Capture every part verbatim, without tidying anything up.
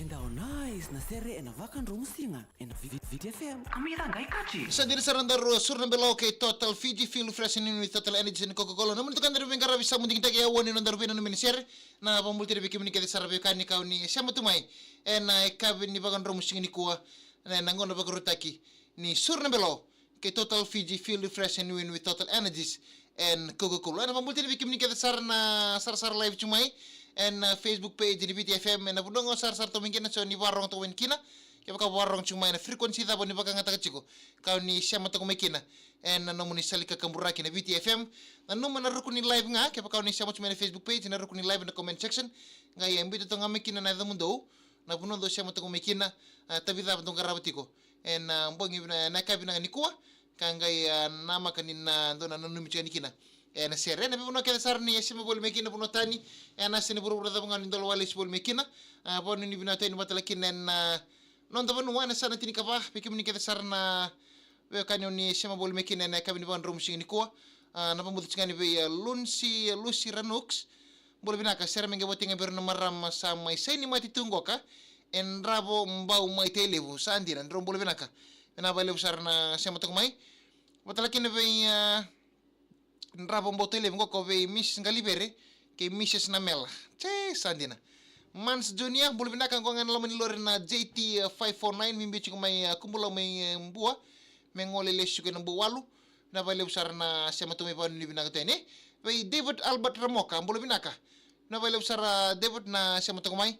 Dau nice na sere ena vakadromusiga ena V-, V-, Viti F M. Ami da qai kaci. Sa dina sara na daru suru na belo kei Total Fiji, feel refreshing with Total Energies and Coca-Cola. Na mani tukana daru veiqaravi sa mudu digitaki e wani na daru veinanumi ni sere. Na vabulitiri vei kemuni kece sara vei kani kau ni sema tu mai ena ikavi ni vakadromusiga nikua. Na, na gauna vakarautaki ni suru na belo kei Total Fiji, feel refreshing with Total Energies and Coca-Cola. Ena vabulitiri vei kemuni kece sara na sarasara live tu mai ena, uh, Facebook page ni Viti F M. Ena vanua qo sarasara toka mai kina, so ni vakarorogo toka mai kina. Kevaka vakarorogo tu mai ena frequency cava ni vakayagataka tiko, kau ni sema toka mai kina ena nomuni sala ni kakaburaki na Viti F M. Nanuma na ruku ni live ga, kevaka ni sema tu mai na Facebook page, na ruku ni live na comment section. Qai, e, biuta toka ga mai kina na yacamudou, na vanua dou sema toka mai kina, a, tavi cava dou qarava tiko ena, a, bogi vina-, na yakavi vinaka nikua. Ka qai, a, namaka ni na dou na nanumi tiko yani kina ena sere. Ena veivanua kece sara ni sema voli mai kina, vanua tani, ena yasa ni vuravura cava ga ni dou lako lesu voli mai kina. A, vakanuinui vinaka tu yani vata kina ena, a, noda vanua ena yasana tinikava, vei kemuni kece sara na veiwekani o ni sema voli mai kina ena ikavi ni vakadromusiga nikua. A, na vabuta tiko yani vei, a, Lunsi, Lusi Ranux. Bula vinaka, sere me qai voti ga vei rau na marama sa mai saini mate tu qoka e Dravo Bau mai Tailevu. Sa dina, drau bula vinaka. Vinaka vakalevu sara na sema toka mai. Vata kina vei, a, Dravo Bau Tailevu qoka vei Missus Qalivere kei Missus Namela. Tse, sa dina. Mans Junior, bula vinaka, qo ga ena loma ni lori na J T five four nine, me biu tiko mai, a, Kubulau mai, e, Bua. Me gole lesu tiko ena Bua walu. Vinaka vakalevu sara na sema toka mai, vakanuinui vinaka tu yani. Vei David Albert Ramoka, bula vinaka. Vinaka vakalevu sara David na sema toka mai.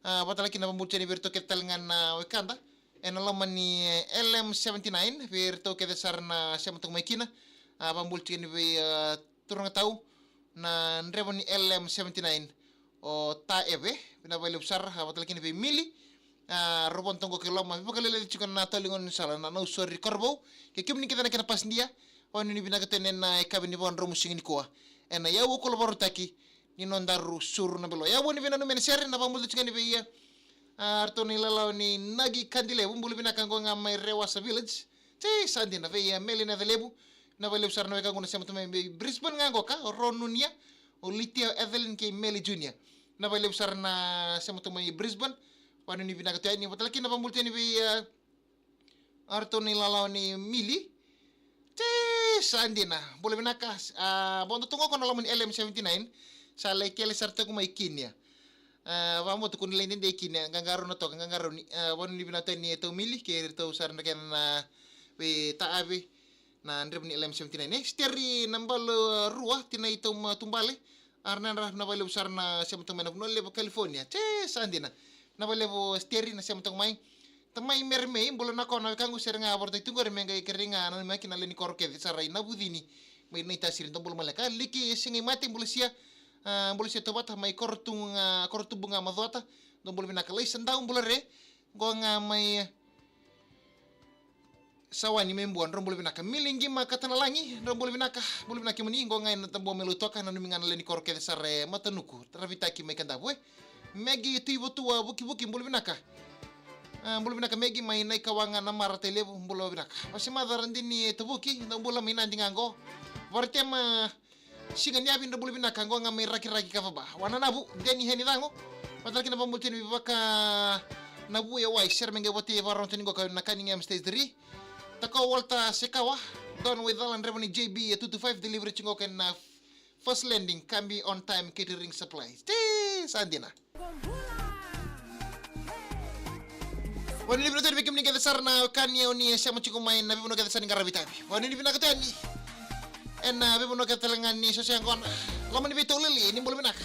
A, vata kina na vabuti yani vei iratou kece tale ga na wekada ena loma ni, e, L M seventy nine, vei iratou kece sara na sema toka mai kina. A, vabuti yani vei, a, turaga tau na draiva ni L M seventy nine, o Ta Eve, vinaka vakalevu sara, a, vata kina vei Mili, a, Rovoto qo kei Loma, veivakaleleci tiko na tauliga ni sala na Nausori Korovou, kei kemuni kece na kena pasidia, vakanuinui vinaka tu yani ena ikavi ni vakadromusiga nikua. Ena iyau au kula vakarautaki ni nodaru suru na belo. Iyau ni veinanumi ena sere, na vakabuta tiko yani vei, a, ratou na ilalawa ni Nagi Kadilevu, bula vinaka qo ga mai Rewasa Village. Tse, sa dina, vei, a, Meli na Celevu. Vinaka vakalevu sara na wekaqu na sema tu mai Brisbane ga qoka, o Ron Nunia, o Litia, o Evelyn kei Meli Junior. Vinaka vakalevu sara na sema tu mai Brisbane. Vakanuinui vinaka tu yani, vata kina na vabuti yani vei, a, ratou na ilalawa ni Mili. Tse, sa dina, bula vinaka. A, vodo tu qo ko na loma ni L M seventy nine. Sa lai kele sara toka mai Kinia. A, vakamoto ko ni lai dede i Kinia, qaqarauna toka, qaqarauni, a, vakanuinui vinaka tu yani e Taumili kei iratou sara na kena na vei Ta Ave, na draiva ni L M seventy nine. E, Steri Nabalu, a, Rua, tina i Tauma, Tubale. Ara na yadra, vinaka vakalevu sara na sema toka mai na Vanua Levu, California. Tse, sa dina. Vinaka vakalevu Steri na sema toka mai. Tamai Meremei, bula vinaka, o na wekaqu, sere ga vakarautaki tu qori me qai kerei ga nanumi kina na lewe ni koro kece sara i Navucini mai Naitasiri, dou bula maleka. Liki Sigai Mate, bula sia, a, bula sia Tovata mai Korotuga, Korotubuga, Macuata, dou bula vinaka. Laisa Dau, bula re, qo ga mai Sawani mai Bua, drau bula vinaka. Mili Qima Katanalagi, drau bula vinaka. Bula vinaka kemuni, qo ga ena Tabua mai Lautoka, nanumi ga na lewe ni koro kece sara e Matanuku, Ravitaki mai Kadavu, e. Megi Tuivotua Vukivuki, bula vinaka. A, bula vinaka Megi mai Naikawa ga, Namara, Tailevu, bula vinaka. Vasimaca Radini Tavuki, dau bula mai Nadi ga qo. Varetema Siga ni Yavi, dra bula vinaka, qo ga mai Rakiraki, Kavaba. Wananavu, Deni Heni Cago. Vata kina na vabuti ni Vaka Navu e Wai, sere me qai voti e vakarorogo tiko ni qo ka na Cunningham Stage three. Tako Walter Sekawa, Don Waicala, draiva ni J B two two five, delivery tiko qo kei na First Landing, Kambi On Time Catering Supplies. Tse, sa dina. Vakanuinui vinaka tu yani vei kemuni kece sara na wekani au ni sema tiko mai na veivanua kece sara ni qaravi tavi. Vakanuinui vinaka tu yani ena veivanua kece tale ga ni sosea qona. Loma ni veitau lili, ni bula vinaka.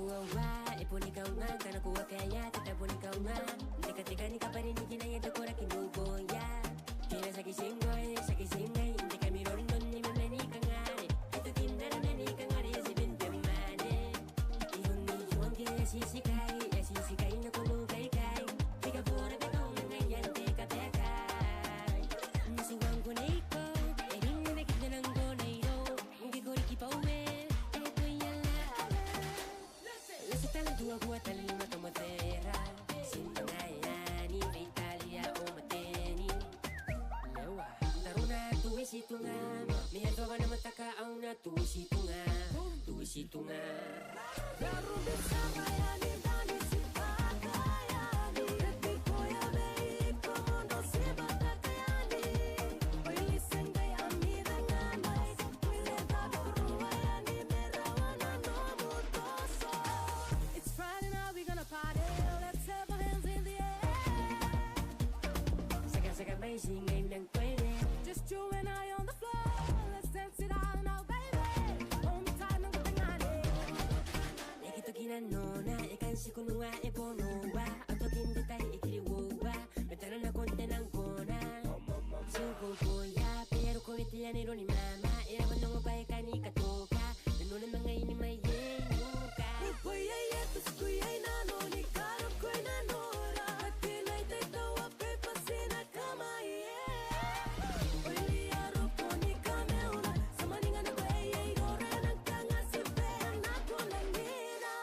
Wa, e poni kau ga, kana kua kaya, tata poni kau ga. Teka teka ni kapari ni kina ya, takora ki no boya. Kira saki singoi, saki singai, teka mi rondon ni me meni kangare. Itu kinara meni kangare, si bente mane. Ihon ni ihon ke, ya sisikai, ya sisikai na kulu kaikai. Tiga bora beka unga ngai yan teka teka. Nasi wangu neiko, e ringa na kita nango na iro. Ungi gori ki paue, e koya la. Lesi tale dua, dua tale lima, tomo tera. Sinto ga yani veitalia o mateni. Lewa, daruna tu isi tu ga. Me yadova na mataka au na tu isi tu ga. Tu isi tu ga. It's Friday night, we gonna party. Let's have our hands in the air. Saka, saka mai singa i nang koe. Just you and I on the floor. Let's dance it out now, baby. Hold me tight, nang kutangane. E kito kina nona, e kan sikunua, e bonua. Au toki ndetai, e kiri wowa. Me tana na konte na gona. Suku koya, pero ko ete ya ni roni mama. Era vanongo pai kani katoka. Nuna manga ini mai ye nuka. Koya ye, tu suku ye na noni karo koi na nora. Ati na ite tawa pepa sina kama ye. Oili aro koni kameura. Samaninga na koya ye irora na kanga si pe na kona ngira.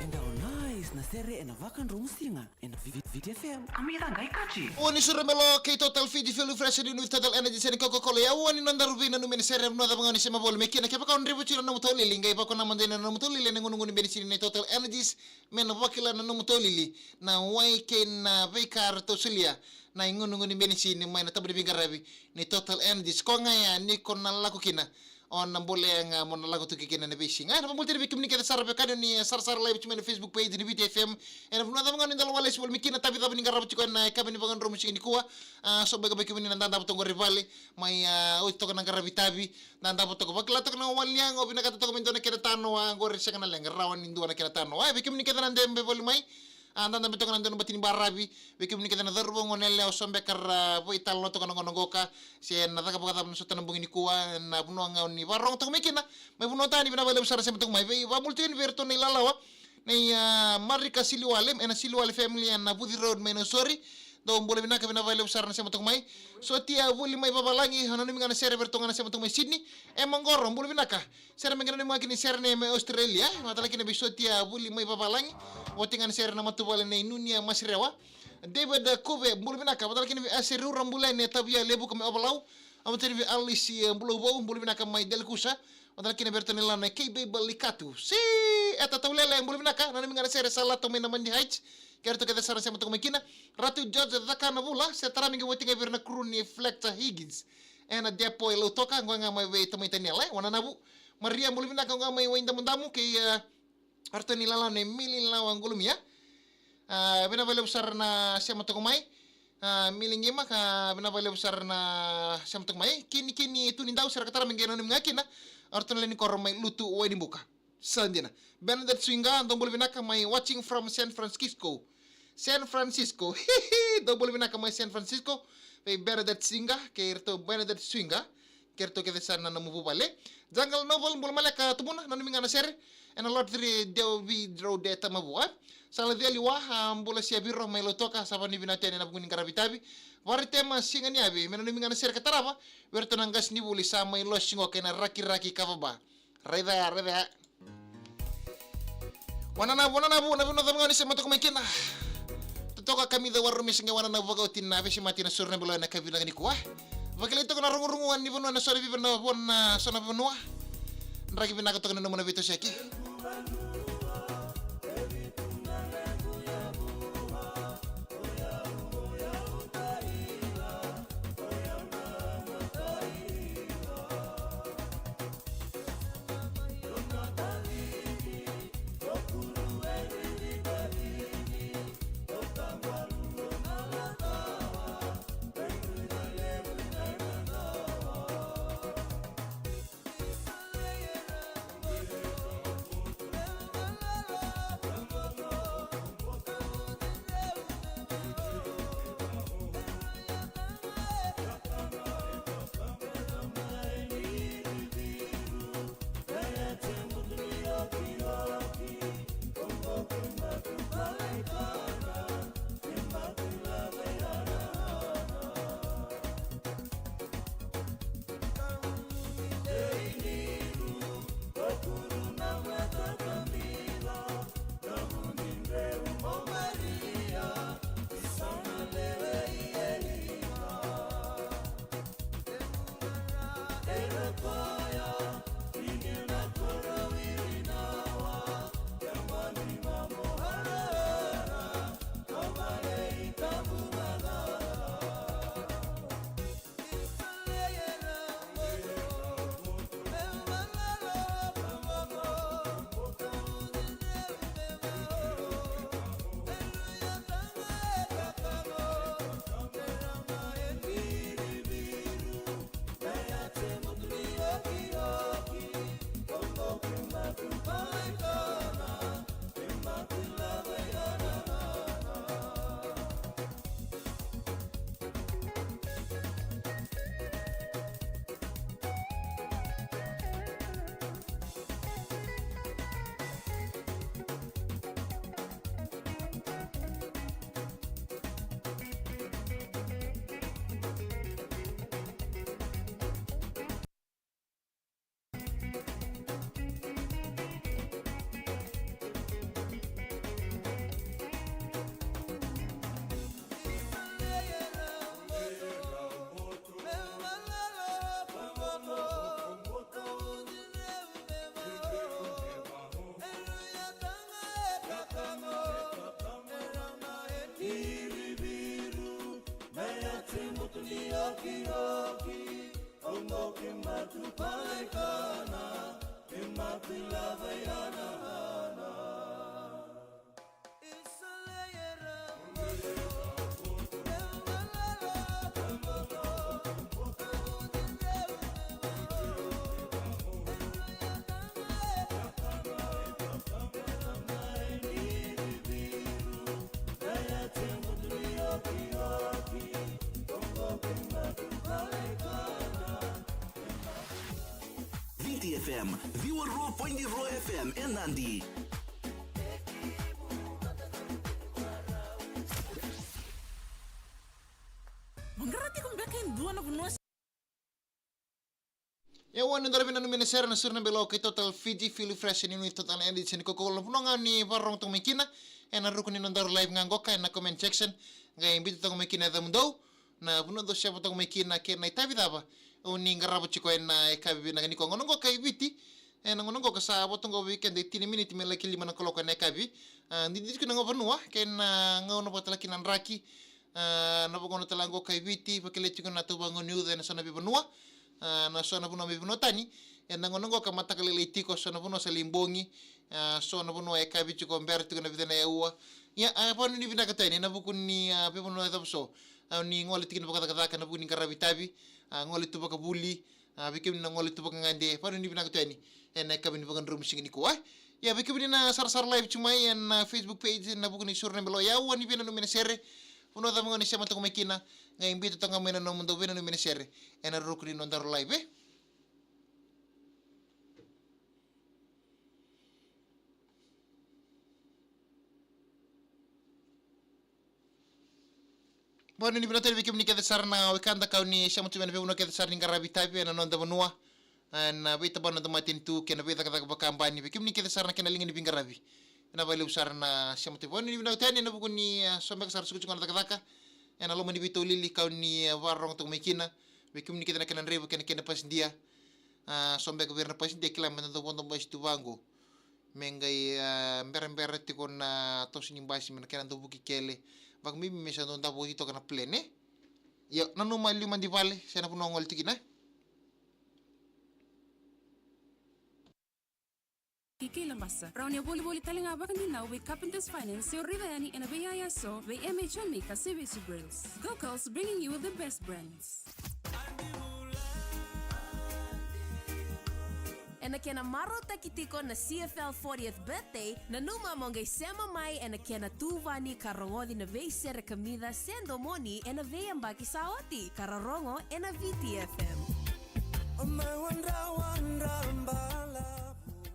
Eda o nice na sere ena vakadromu siga. Ena Viti F M. Ami ra qai kati. Ua ni sura me lo kei Total Fiji Fuel Refresher with Total Energies and Coca-Cola. Ia ua ni nodaru veinanumi ena sere, e vanua cava ga o ni sema voli mai kina. Kevaka o ni raica tiko na nomu taulili, qai vakanamata na nomu taulili ena igunugunu ni benisini nei Total Energies. Me na vakila na nomu taulili na wai kei na veika eratou solia na igunugunu ni benisini mai na tabana ni veiqaravi nei Total Energies. Koya ga ya ni ko na lako kina, o na bolea ga mo na lako tu kina ena veisiga. Ena vakabula tale vei kemuni kece sara, vei kemuni ni sarasara live tiko mai na Facebook page ni Viti F M. Ena vanua cava ga o ni dau walesi voli mai kina, tavi cava ni qarava tiko ena yakavi ni vakadromu siga nikua. A, so beka vei kemuni na dadavo toka qori vale, mai, a, oti toka na qaravi tavi, dadavo toka, vakila toka na wali yago, vinakata toka me dua na kena tanoa, a, qori sega na leqa, rawa ni dua na kena tanoa. A, vei kemuni kece na debe voli mai, a, dadabe toka na dua na bati ni baravi. Vei kemuni kece na cauravou, goneyalewa, so beka ra veitalanoa toka na gauna qoka, se na caka vakacava na sota na bogi nikua, na vanua ga o ni vakarorogo toka mai kina. Mai vanua tani, vinaka vakalevu sara na sema toka mai. Vei, vakabula tiko yani vei iratou na ilalawa nei, a, Marika Siliwale, ena Siliwale family ena Vuci Road mai Nausori. Dou bula vinaka, vinaka vakalevu sara na sema toka mai. Sotia Vuli mai Vavalagi, nanumi ga na sere vei iratou ga na sema toka mai Sydney. Ema Qoro, bula vinaka. Sere mai qai nanumi ga kina ni sere nei mai Australia. Vakatale kina vei Sotia Vuli mai Vavalagi. Oti ga na sere na matavuvale nei Nunia Masirewa. David Kuve, bula vinaka. Vakatale kina vei Aseri Ura, bula yani e Tavia Levuka mai Ovalau. Vakatale vei Alice, e, Bulauvou, bula vinaka mai Delakusa. Vakatale kina vei iratou na ilalawa nei Kei Beiba Likatu. Si, Eta Taulele, bula vinaka. Nanumi ga na sere sa lako mai na Mandi Heights. Kei iratou kece sara na sema toka mai kina. Ratu George Cakana Vula, se tara me qai oti ga vei ira na kuru ni Fletcher Higgins. Ena depo e Lautoka, qo ga mai vei tamai Taniela, e, Wananavu. Maria, bula vinaka, qo ga mai Waidamudamu, kei, e, iratou na ilalawa nei Mili Lawa Qulumia. A, vinaka vakalevu sara na sema toka mai. A, Mili Qima, ka vinaka vakalevu sara na sema toka mai. Kini, kini, tu ni dau sara ka tara me qai nanumi ga kina. Iratou na lewe ni koro mai Lutu, Wainibuka. Sa dina. Bernadette Swinga, dou bula vinaka mai watching from San Francisco. San Francisco. Dou bula vinaka mai San Francisco. Vei Bernadette Swinga, kei iratou Bernadette Swinga. Kei iratou kece sara na nomu vuvale. Jungle Novel, bula maleka tubuna, nanumi ga na sere. Ena Lot three David Road e Tamavua. Sala Celi Wa, a, bula Sia Viro mai Lautoka, sa vani vinaka yani ena vuku ni qaravi tavi. Varetema Siga ni Yavi, me nanumi ga na sere ka tarava. Vei iratou na qasenivuli sa mai losi qo kei na rakiraki kavaba. Raica ya, raica ya. Wananavu, Wananavu, na vanua cava ga o ni sema toka mai kina. Totoka, kamica, warumi, se qai wananavu vakaoti na veisemati na soro na bilo ena yakavi vinaka nikua. Vakilai toka na rogorogo ni vanua na soro viva na vo na so na vanua. Draki vinaka toka na nomu na veitosoyaki. Viti F M, ciwa rua poidi rua F M e Nadi. Vaqara tiko beka e dua na vanua. E wani dara vinanumi na sere na suru na belo kei Total Fiji, Feel Fresh, ni nui Total Energy, ni kokolo na vanua ga ni vakarorogo toka mai kina. Ena ruku ni nodaru live ga qoka ena comment section. Qai biuta toka mai kina e yacamudou. Na vanua dou sema toka mai kina kei na itavi cava o ni qarava tiko ena yakavi vinaka nikua. Gauna qoka e Viti, ena gauna qoka sa vo toka vei keda e tini miniti me laki lima na kaloko ena yakavi. A, didi tiko na vanua kei na gauna vata laki na draki. A, na vagona tale qoka e Viti, vakilai tiko na tau vagona ni uca ena so na veivanua. A, na so na vanua mai vanua tani, ena gauna qoka mataka lailai tiko, so na vanua sa lai bogi. A, so na vanua e yakavi tiko, bera tiko na vica na aua. Ia, a, vanuinui vinaka tu yani ena vuku ni, a, veivanua e cava so. A, ni gole tiko ni vakacakacaka, na vuku ni qaravi tavi, a, gole tu vakavuli, a, vei kemuni na gole tu vakagade, vanuinui vinaka tu yani ena yakavi ni vakadromu siga nikua. Ia, vei kemuni na sarasara live tu mai ena Facebook page, ena vuku ni suru na belo, ia, wani vinanumi na sere. Vanua cava ga ni sema toka mai kina, qai biuta toka mai na nomudou vinanumi na sere ena ruku ni nodaru live, e. Vanuinui vinaka tu yani vei kemuni kece sara na wekada ka o ni sema tu mai ena veivanua kece sara ni qaravi tavi ena noda vanua, ena veitabana na matanitu kei na veicakacaka vakabani, vei kemuni kece sara na kena liga ni veiqaravi. Ena vakalevu sara na sema tu. Vanuinui vinaka tu yani ena vuku ni, a, so beka sara sukusuku na cakacaka ena loma ni veitolili ka o ni, a, vakarorogo toka mai kina. Vei kemuni kece na kena draiva kei na kena pasidia. A, so beka vei ira na pasidia, kila me da dau vodo basi tu vaqo. Me qai, a, berabera tiko na toso ni basi me na kena dau vuki kele. Vakabibi me sa dau davo oti toka na plane, e. Io, nanuma liu mada i vale se na vanua o gole tiko kina. Kei Labasa. Rawa ni a volivoli tale ga vakadinau vei Carpenters Finance se o raica yani ena veiyaya so vei M H Homemaker se Vesu Grills. Go Girls, bringing you the best brands. Ena kena marautaki tiko na C F L fortieth birthday, nanuma mo qai sema mai ena kena tuvani ka rogoci na veisere kamica se domoni ena veiyabaki sa oti, ka rorogo ena V T F M.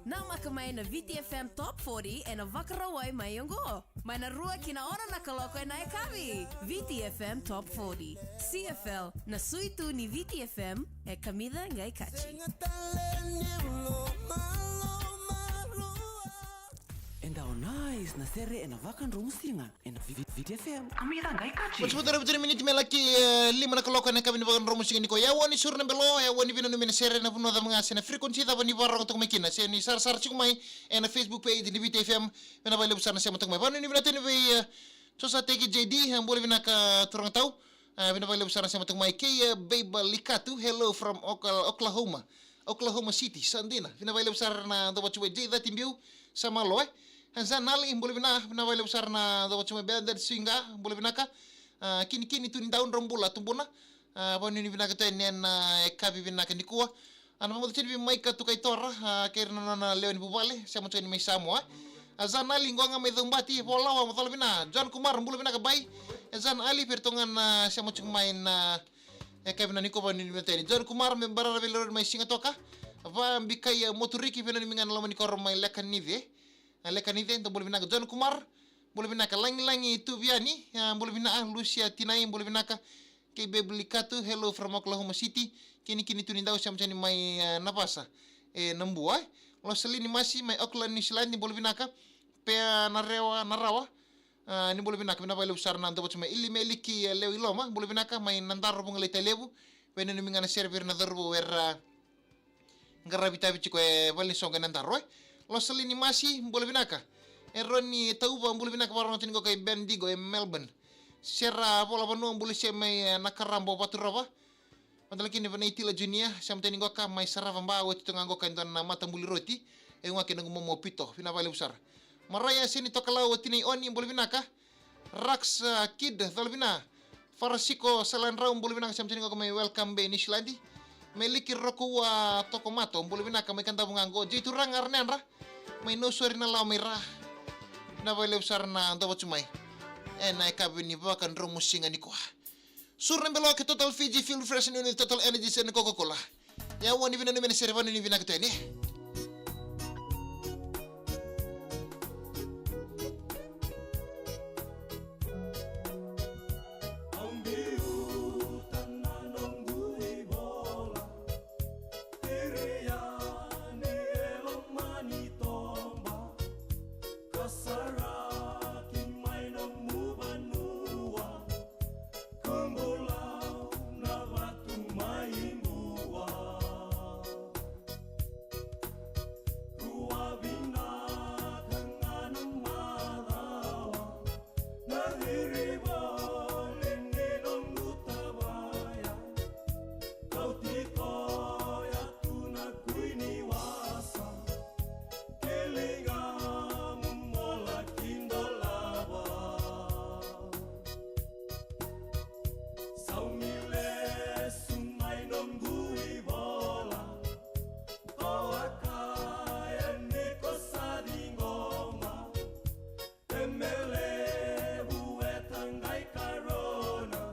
Namaka mai na V T F M Top forty ena Vakarauwai mai oqo. Mai na rua ki na ono na kaloko ena yakavi. V T F M Top forty. C F L, na suitu ni V T F M, e kamica qai kaji. Eda o nais na sere ena Vakadromusiga ena V-, V-, Viti F M. Amiga qai kati. Vata, vata, vata, miniti me laki, eh, lima na kaloko ena yakavi ni Vakadromusiga nikua. Ia, wani suru na belo, ia, wani vinanumi na sere ena vanua cava ga se na frequency cava ni vakarorogo toka mai kina. Se ni sarasara tiko mai ena Facebook page ni Viti F M. Vinaka vakalevu sara na sema toka mai. Vanuinui vinaka tale vei, eh, Sosateki J D, eh, bula vinaka turaga tau. Eh, vinaka vakalevu sara na sema toka mai. Kei, eh, Beiba Likatu, hello from Oka-, Oklahoma. Oklahoma City, sa dina. Vinaka vakalevu sara na dau vata mai. J thirty Biu, sa malo, eh. Hansan Ali, bula vinaka, vinaka vakalevu sara na dau vata mai. Bernadette Suiga, bula vinaka. Ah, Kinikini Tunidau, drau bula, tubuna. Ah, vanuinui vinaka tu yani ena, eh, yakavi vinaka nikua. Ana vakamudu tini vei Maika Tukaitora, ah, kei ira na nona lewe ni vuvale, sema tu yani mai Samoa. Ah, Zan Ali, qo ga mai Caubati, Volawa, macala vinaka. John Kumar, bula vinaka bai. Eh, Zan Ali, vei iratou ga na sema tu mai na, eh, yakavi nikua, vanuinui vinaka tu yani. John Kumar, me Barara Veilauri mai Sigatoka. Vabikaia Moturiki, vanuinui ga na loma ni koro mai Lekanice. A Lekanice, dou bula vinaka. John Kumar, bula vinaka. Lagilagi Tuviani, ah, bula vinaka. Lucia Tinai, bula vinaka. Kei Beiba Likatu, hello from Oklahoma City. Kinikini Tunidau, sema tu yani mai, ah, Navasa. E, Nabua, eh. Losalini Masi, mai Auckland, New Zealand, bula vinaka. Pea na rewa, na rawa. Ah, ni bula vinaka, vinaka vakalevu sara na dau vata mai. Ilimeliki, eh, Lewi Loma, bula vinaka, mai Nadaro, Vugalei, Tailevu. Vanuinumi ga na sere vei ira na cauravou era qaravi tavi tiko e valesoqo e Nadaro, eh. Losalini Masi, bula vinaka. Eroni Tauva, bula vinaka, vakarorogo tiko qo kei Ben Digo e Melbourne. Sera Volavanua, bula se mai, eh, Nakarabo, Vaturova. Madalakina Vanaitila Junior, sema tu yani qo ka mai Sarava Ba, oti tu ga qo ka e dua na matabuli roti. E uga kei na noqu momo pito, vinaka vakalevu sara. Maraia Seni Tokalau, o tinai Oni, bula vinaka. Rax, ah, Kid, cola vinaka. Farasiko Saladrau, bula vinaka, sema tu yani qo ka mai Welcome Bay, New Zealand. Meliki Rokoua Tokomato, bula vinaka, mai Kadavu ga qo. J Turaga Aranedra, mai Nausori, Nalawa, mai Ra. Vinaka vakalevu sara na dau vata mai ena yakavi ni Vakadromusiga nikua. Suru na belo kei Total Fiji Fuel Refreshing Unit, Total Energies and Coca-Cola. Ia, wani vinanumi na sere, vanuinui vinaka tu yani. Ka saraki mai nomu vanua, ka bulau na vatu mai Bua. Rua vinaka ga na macawa, na ciri voli ni nomu tavaya. Kauti koya tu na kui ni wasa, keli ga mo mola ki dolava. Saumi lesu mai noqu ivola, ko a kaya ni ko sa ciqoma. E me levu e tagai karona,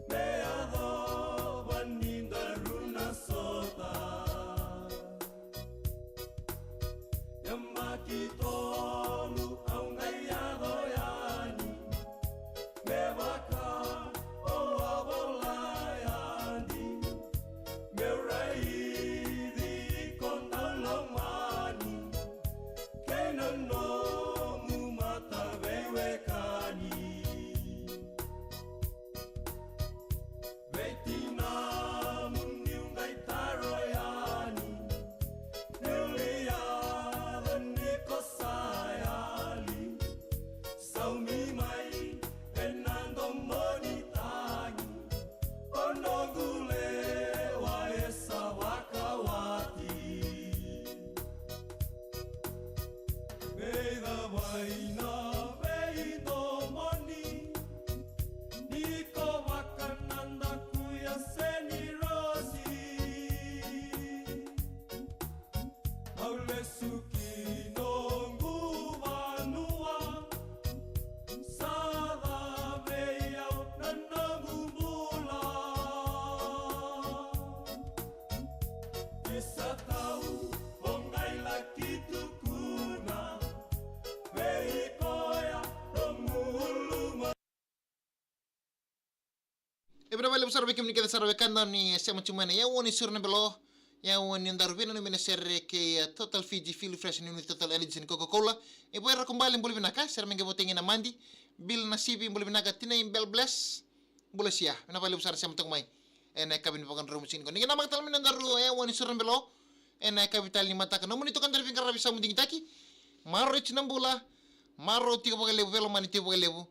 me yacova ni daru na sota. Yamaki tolu au qai yaco yani, me vaka o a vola yani. Meu raici iko daulomani kei na nomu mataveiwekani. Vei tinamu niu qai taro yani, niu liaca ni ko sa yali. Saumi mai ena domo ni tagi, o noqu lewa e sa vakawati. Vei cava ina veidomoni, ni ko vakanadaku ya se ni rosi. Au lesu ki noqu vanua, sa ca vei au na noqu bula. Ni sa tau o qai laki tukuna vei koya nomu uluma. E vinaka vakalevu sara vei kemuni kece sara wekada ni sema tiko mai na Yaua ni Suru na Belo. Ia, o ni daru vinaka na mena sere kei a Total Fiji Fuel Fresh ni Total Energies and Coca-Cola. E vo era ko bale, bula vinaka, sere me qai votegi na Madi. Bill Nasivi, bula vinaka, Tinai Bel Bless. Bula sia, vinaka vakalevu sara sema toka mai. Ena yakavi ni vakadromu sini ko. Ni qai namaka tale mai na daru, e, o ni sura belo. Ena yakavi tale ni mataka. Nomuni toka daru veiqaravi sa mu digitaki. Maroroi tiko na bula. Maroroi tiko vakalevu, veilomani tiko vakalevu.